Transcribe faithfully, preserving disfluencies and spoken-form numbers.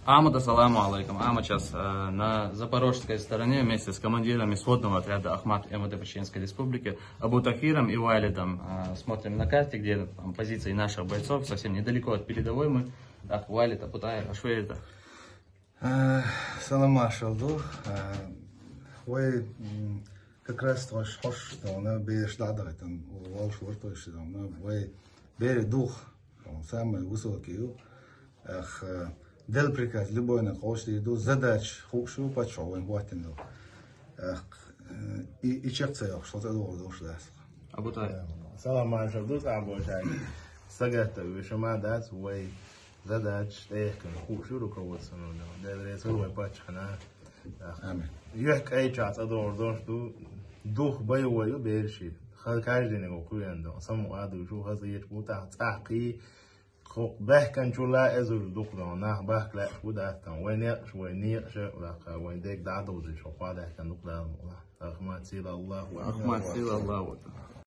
Ахмад, ассаламу алейкум. Ахмад сейчас э, на запорожской стороне вместе с командирами сводного отряда Ахмат МВД по Чеченской Республике Абу Тахиром и Валидом. Э, смотрим на карте, где там позиции наших бойцов, совсем недалеко от передовой мы. Так, Валид, Абу Тахир, ашвейда. Салам маршал ду. Вай как раз тхош хош дона беш дадагатан волш вартош дона вай бери дух. Самый высокий. Ах, дел приказ любой на хош ду задач хукшу пачо вай ватин ду. Ах, и и чек цайох шот адор дош дас. Абу Тахир. Салам маршал ду, абочай. Сагата вишама дас вай задач тейхкан хукшу руководство. Дел ресур вай пачхана. Амин. Юх кайча цадор дош ду дух боевой берши. Хал каждый него куян до. Саму аду шу хазгеч бута цахи. Бехкан чула эзур дух до. Нах бахкла будатан. Вай не вай не ше лака вай дег дадузи шо хвада кан дух да. Ахмат сила Аллах. Ахмат сила Аллах.